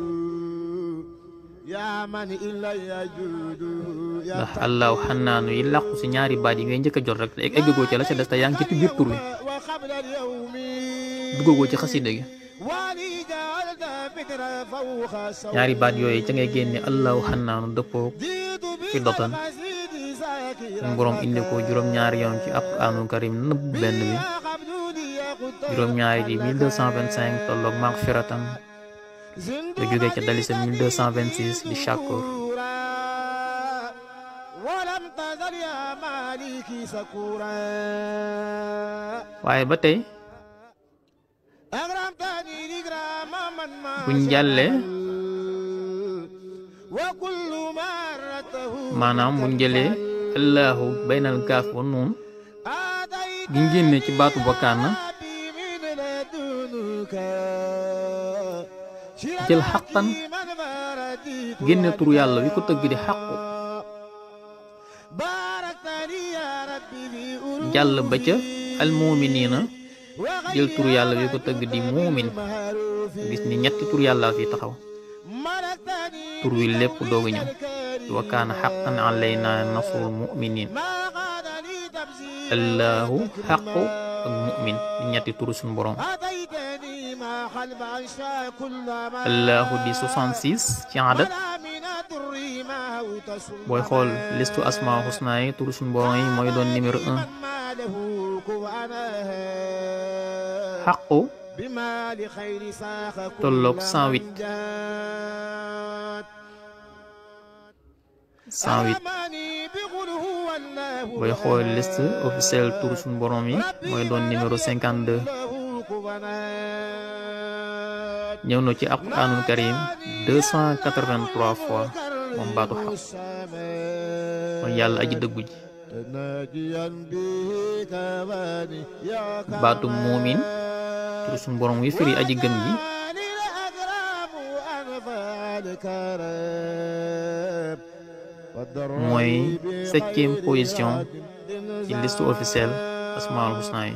ndax allahu xannaanu yi làqu si ñaari baat yi ngay njëkk a jot rek te eggagoo ci la ca des te yaa ngi ci biir tur wi duggagoo ci xasida gi ñaari baat yooyu ca ngay génne allahu xannaanu dëppoo fi dotan suñu borom indi ko juróom-ñaari yoon ci alquraanul karim nëbb benn bi juróom-ñaari di 1225 tolloog maxfiratan nga jógee ca dalisa 1226 di shakur waaye ba tey buñ jàllee maanaam buñ jëlee allahu baynal kaaf wa nuun giñ génne ci baatu bokkaana jël xaqan génne tur yàlla wi ko tëgg di xaqu jàll ba ca almuminina jël tur yàlla wi ko tëgg di muumin gis ni ñetti tur yàlla fi taxaw tur wi lépp doog a ñëw wa kaana xaqan alayna nasrul muminin allahu xaqu ak mumin di ñetti turu suñu borom allahu di 66 ci adat booy xool listu asma husna yi turu suñu borom yi mooy doon numéro 1 xaqu tolloog 108 booy xool liste officielle turu suñu borom yi mooy doon numéro 52 ñëw na ci alquraanul karim 283 fois moom baatu xaq mooy yàlla aji dëggu ji baatu muumin turu suñu borom wi firi aji gëm ji mooy 7e position ci liste officielle asmaul husna yi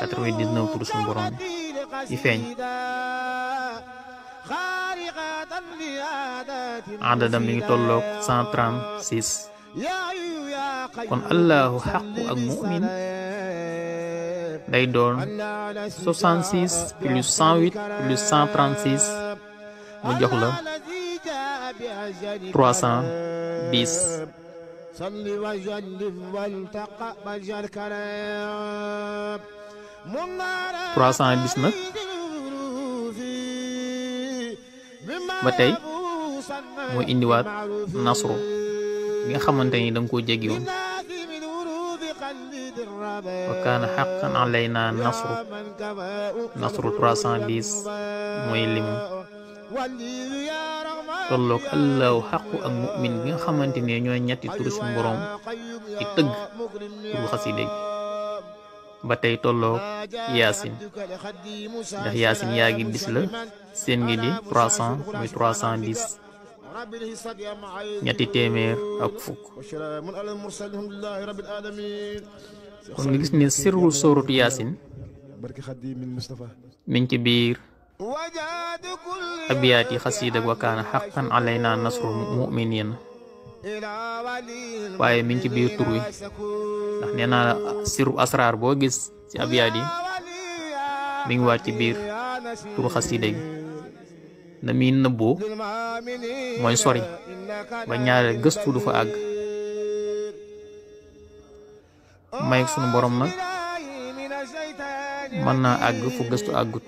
99 tur suñu borom yi feeñ. adadam mi ngi tolloog 136. kon allahu xaqu ak mu'min day doon 66 plus 108 plus 136 mu jox la 310. 310 nag ba tey mooy indiwaat nasru bi nga xamante ni danga koo jéggi woon. wa kaana haqqan alayna nasru 310 mooy limu tolloog allahu xaqu ak mu'min bi nga xamante ne ñooy ñetti turu suñu borom ci tëgg turu xasida gi. ba tey tolloog yaasin ndax yaasin yaa gi 10 la seen ngi di 300 muy 310 ñetti téeméer ak fukk. kon nga gis ne sirrul sóoratu yaasin mi ngi ci biir abiyaati xasiida wa kaana xaqan alayna nasrul mu'minin waaye mi ngi ci biir tur wi ndax nee naa sirru asraar boo gis ci abiyaat yi mi ngi waat ci biir turu xasiida gi. na muy nëbboo mooy sori ba ñaare gëstu du fa àgg. may sunu borom nag mën naa àgg fu gëstu àggut.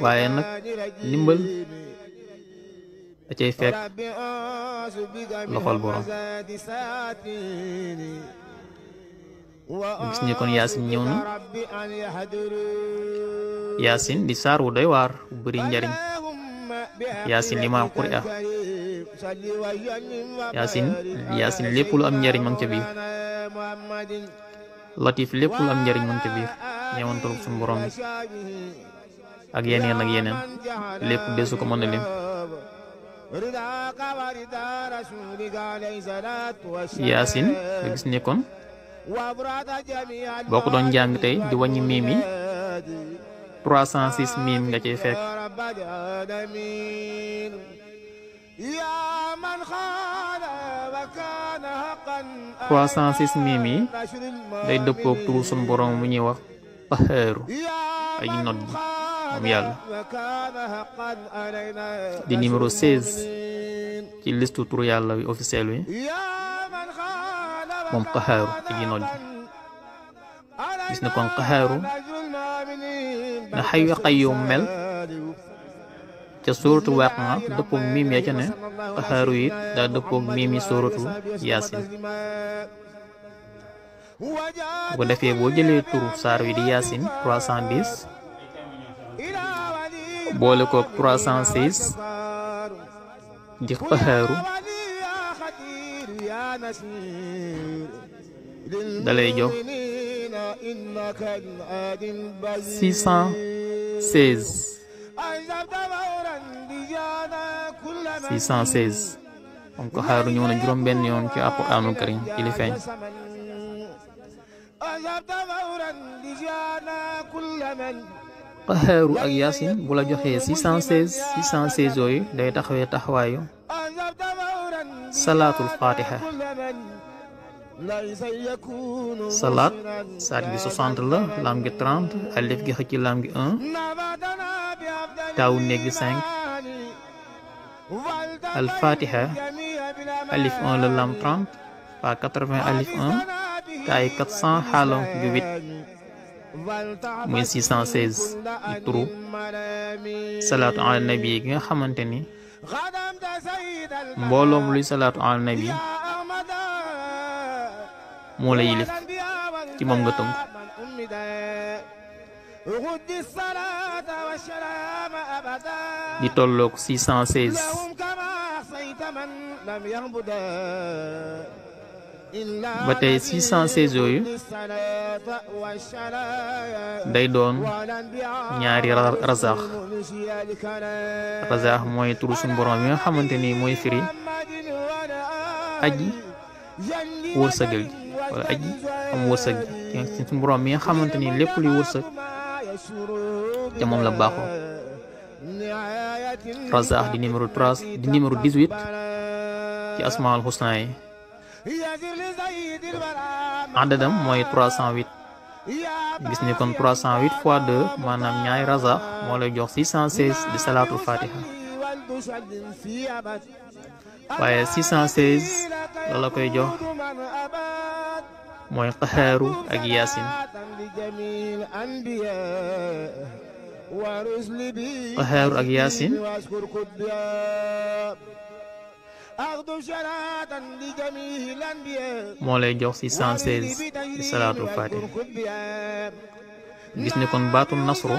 waaye nag ndimbal da cay fekk loxol borom. gis ni kon yaasin ñëw na. yaasin di saar wu doy waar bu bari njariñ. yaasin li ma quri a yaasin lépp lu am njariñ ma ngi ca biir. latif lépp lu am njariñ ma ngi ca biir. ñeewantal suñu borom bi ak yeneen ak yeneen lépp desu ko mën a lim. yaasin nga gis ni kon boo ko doon jàng tey di wàññi miim yi 306 miim nga cay fekk. 306 miim yi day dëppoog turu sunu borom mu ñuy wax Qahhaaru aji not ji moom yàlla di numéro 16 ci listu turu yàlla wi officiel wi moom Qahhaaru aji not ji. gis na kon Qahhaaru na Hayyu Qayyum mel ca sóoratu Waaqia dëppoog miim ya ca ne Qahhaaru it daa dëppoog miim yi sóoratu Yaasin. bu ko defee boo jëlee turu saar wi di Yaasin 310 boole koog 306 di Qahhaaru dalay jox 616 moom Qahhaaru ñëw na juróom benn yoon ci Alquraanul Karim ci li feeñ. Qahhaaru ak Yaasin bu la joxee 616 yooyu day taxawee taxawaayu salaatul Faatiha. salaat saat gi 60 la lam gi 30 alif gi xëcc lam gi 1 taawu néeg gi 5 al Fatiha alif 1 la lam 30 fa 80 alif 1 taay 400 xaalam gi 8 muy 616 di turu salaatu ala nabi gi nga xamante ni mbooloom luy salaatu ala nabi moo la yilif ci moom nga tënku. di tolloog 616 ba tey 616 yooyu day doon ñaari razaax. Razaax mooy turu suñu borom yi nga xamante ni mooy firi aji wërsëgal ji wala aji am wërsëg ji suñu borom mi nga xamante ni lépp luy wërsëg te moom la baaxoo. Razaax di numéro 18 ci asmaul husna yi. adadam mooy 308. gis ni kon 308 fois 2 maanaam ñaari razaax moo lay jox 616 di salaatul fatiha. waaye 616 la la koy jox mooy qaxaaru ak yaasin. qaxaaru ak yaasin moo lay jox 616 di salaatul fatiha. gis ni kon baatu nasru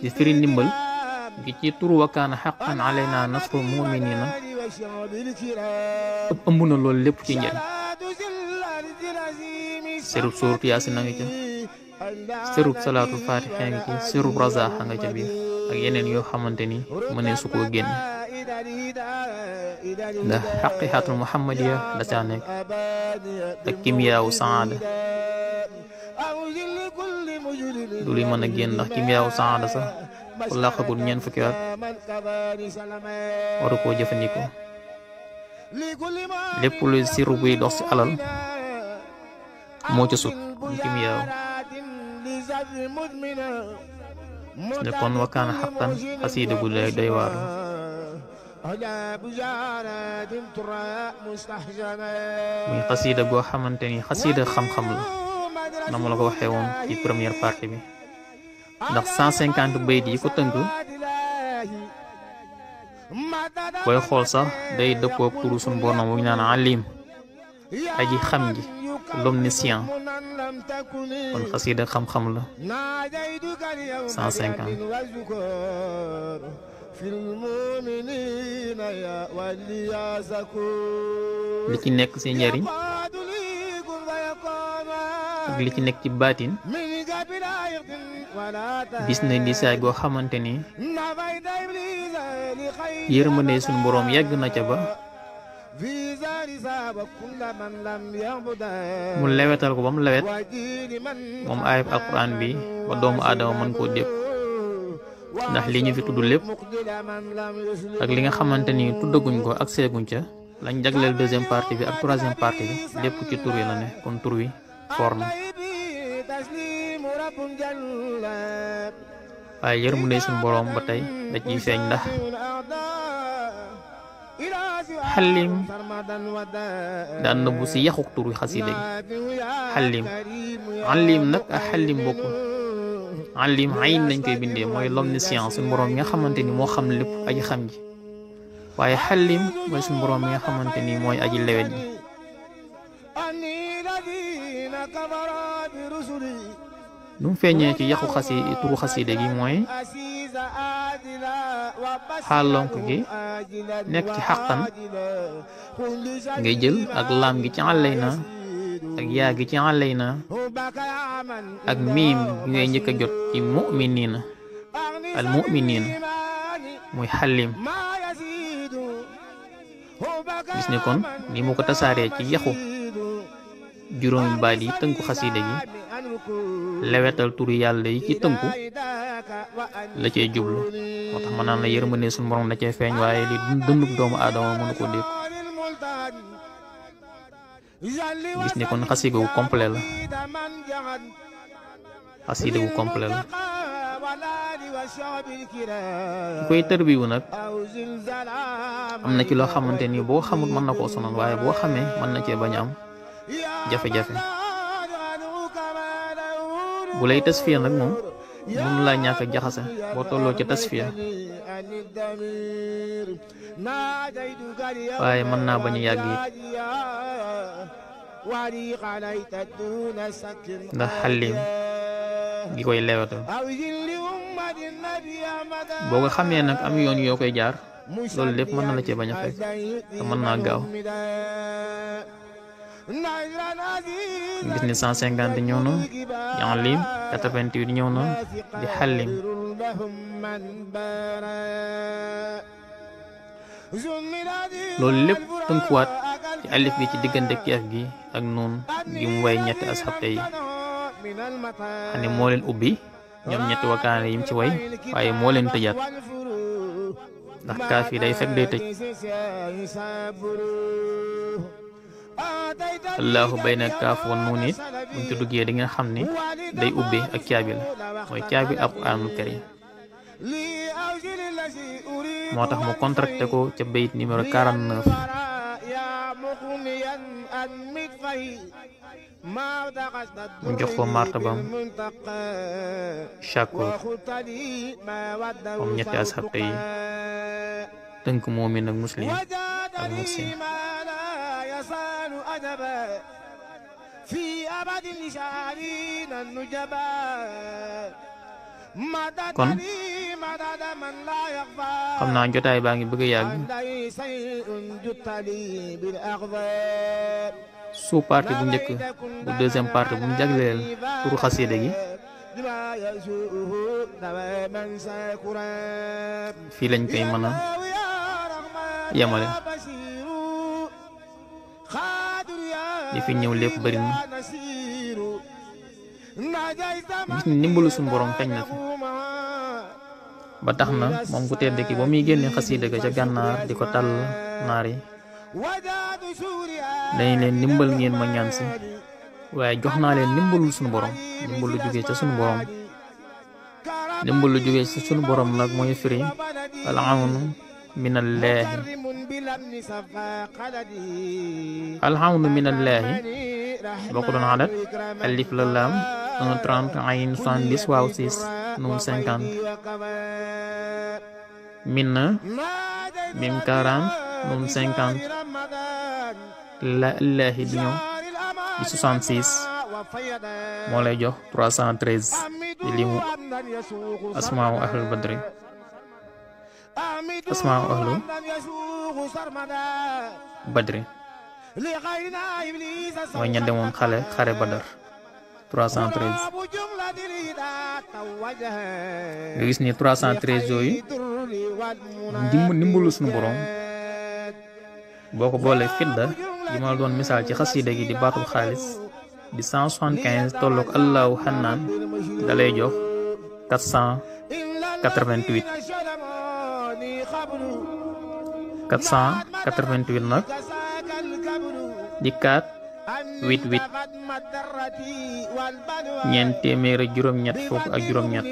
ci firi ndimbal gi ci turu wa kaana haqqan alayna nasrul mu'minina ëmb na loolu lépp ci njëriñ. serub suuratu yaasin a nga ca, serub salaatul fatiha nga ci, serub razaax a nga ca biir ak yeneen yoo xamante ni mënee su koo génne ndax xaqiqatul muhammadiya la caa nekk ak kimiyaawu saada du li mën a génn ndax kimiyaawu saada sax ku làqagul ñeent fukki at waru koo jëfandikoo. lépp luy siru buy dox ci alal moo ca sut kimiyaaw. ne kon wa kaana xaqan xasiida gu doy waar la. muy xasiida goo xamante ni xasiida xam-xam la na mu la ko waxee woon ci première partie bi ndax 150 bayt yi ko tënk booy xool sax day dëppook turu suñu borom bu ñu naan alim aji xam ji l'omniscient. kon xasiida xam-xam la 150. li ci nekk ci njariñ ak li ci nekk ci baatin gis na di saay goo xamante ni yërmande suñu boroom yegg na ca ba mu lewetal ko ba mu lewet moom ayib alquran bi ba doomu aadama mën koo dégg. ndax li ñu fi tudd lépp ak li nga xamante ni tuddaguñ ko ak seeguñ ca lañ jagleel deuxième partie bi ak troisième partie bi lépp ci tur wi la ne kon tur wi foor na. waaye yërmande suñu boroom ba tey da ciy feeñ ndax xalim daan nëbbu si yaxuk tur wi xasida gi xalim. alim nag ak xalim bokkul. alim ayin lañ koy bindee mooy l'omniscience suñu boroom mi nga xamante ni moo xam lépp aji xam ji waaye xalim mooy suñu boroom mi nga xamante ni mooy aji lewet ji. lu mu feeñee ci yaxu turu xaside gi mooy xaalonk gi nekk ci xaqan ngay jël ak laam gi ci àllay na ak yaa gi ci àllay na ak miim bi ngay njëkk a jot ci mu'minina al mu'minina muy xalim. gis ne kon ni mu ko tasaaree ci yaxu juróomi baat yi tënku xasida gi lewetal turu yàlla yi ci tënku la cay jublu moo tax ma naan la yërmande suñu borom da cay feeñ waaye li dundub doomu aadama mënu ko dégg. gis ne kon xasida gu complet la xasida gu complet la. ku koy tërbiwu nag am na ci loo xamante ni boo xamut mën na koo sonal waaye boo xamee mën na cee bañ a am jafe-jafe. bu lay tasfiya nag moom mun laa ñàkk a jaxase boo tolloo ci tasfiya waaye mën naa bañ a yàgg it ndax xalim gi koy leewatal. boo ko xamee nag am yoon yoo koy jaar loolu lépp mën na la cee bañ a fekk te mën naa gaaw. gis ni 150 ñëw na Ya'lim 88 ñëw na di Halim. loolu lépp tënkuwaat ci alif gi ci diggante keef gi ak nuun gi mu way ñetti asxabte yi xam ne moo leen ubbi ñoom ñetti wakaane yim ci way waaye moo leen tëjaat ndax kaaf yi day fekk day tëj. allahu bayna kaaf wa nuun it buñ ci duggee di nga xam ni day ubbi ak caabi la mooy caabi alquraanul karim moo tax mu contracté ko ca bayit numéro 49 mu jox ko martabam shakur moom ñetti asxabte yi tënk moomin ak muslim ak muhsin. kon xam naa jotaay baa ngi bëgg a yàgg. sous partie bu njëkk bu deuxième partie bu mu jagleel turu xasida gi fii lañ koy mën a yemale. li fi ñëw lépp bari na gis ni ndimbalu suñu borom feeñ na fi ba tax na moom ku tedd ki ba muy génne xasida ga ca gànnaar di ko tàll naar yi dañ leen ndimbal ngeen ma ñaan si waaye jox naa leen ndimbalul suñu borom ndimbal lu jógee ca suñu borom. ndimbal lu jógee ca suñu borom nag mooy firi al-awnu minallaahi. al-awnu minallaahi boo ko doon xalat alif la laam 1 30 ayn 70 waaw 6 nuun 50 min na mim 40 nuun 50 la illaahi di ñëw di 66 moo lay jox 313 di limu asmaawu ahlul badri. asmaawu ahlu badri mooy ña demoon xare badar 313 nga gis ni 313 yooyu ndimbalu suñu borom boo ko boolee fidda yi ma doon misaal ci xasida gi di baatul xaalis di 175 tolloog allahu xannaan da lay jox 488 nag di 488 ñeent téeméer ak juróom-ñett fukk ak juróom-ñett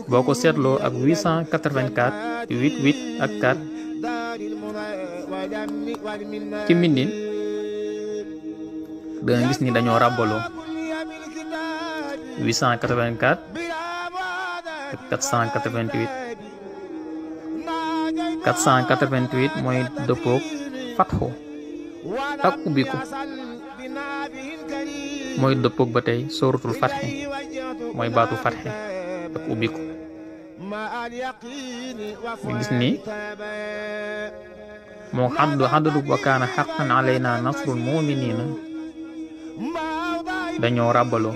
boo ko seetloo ak 884 88 ak 4 ci mbindin danga gis ni dañoo ràbbaloo 884 ak 488 mooy dëppoog fatxu ak ubbiku mooy dëppoog ba tey sóoratul fatxi mooy baatu fatxi ak ubbiku ñu gis ni moo xaddadu wa kaana xaqan alayna nasrul muminina dañoo ràbbaloo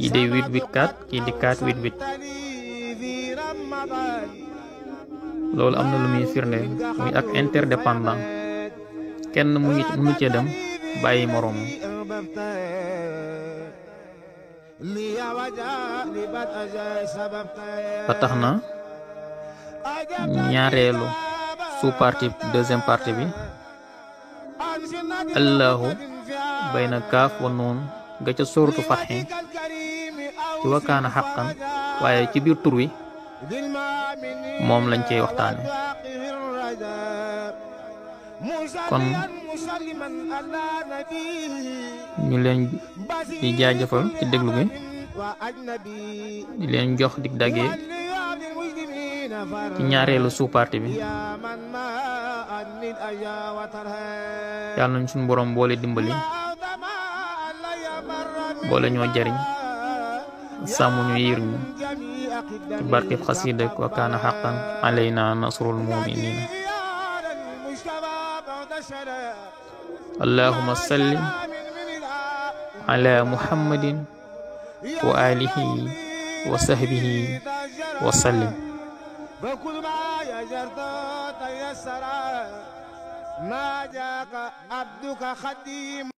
kii day 884 kii di 488 loolu am na lu muy firnde muy ak interdépendant kenn mënu cee dem bàyyi moroom ba tax na ñaareelu sous partie deuxième partie bi allahu bayna kaaf wa nuun ga ca sóoratu fatxi ci wakaana xaqan waaye ci biir tur wi moom lañ cey waxtaane kon ñu leen di jaajëfal ci déglu bi di leen jox dig daggee ci ñaareelu sous-partie bi yàlla nañ suñu borom boole dimbali boole ñoo jariñ sàmm ñu yiir ñu ci barkeb xasida wa kaana xaqan alayna nasrul muminina allahumma salli ala muhammadin wa alihi wa sahbihi wa sallim. فكل ما يجرت تيسر ما جاك عبدك خديم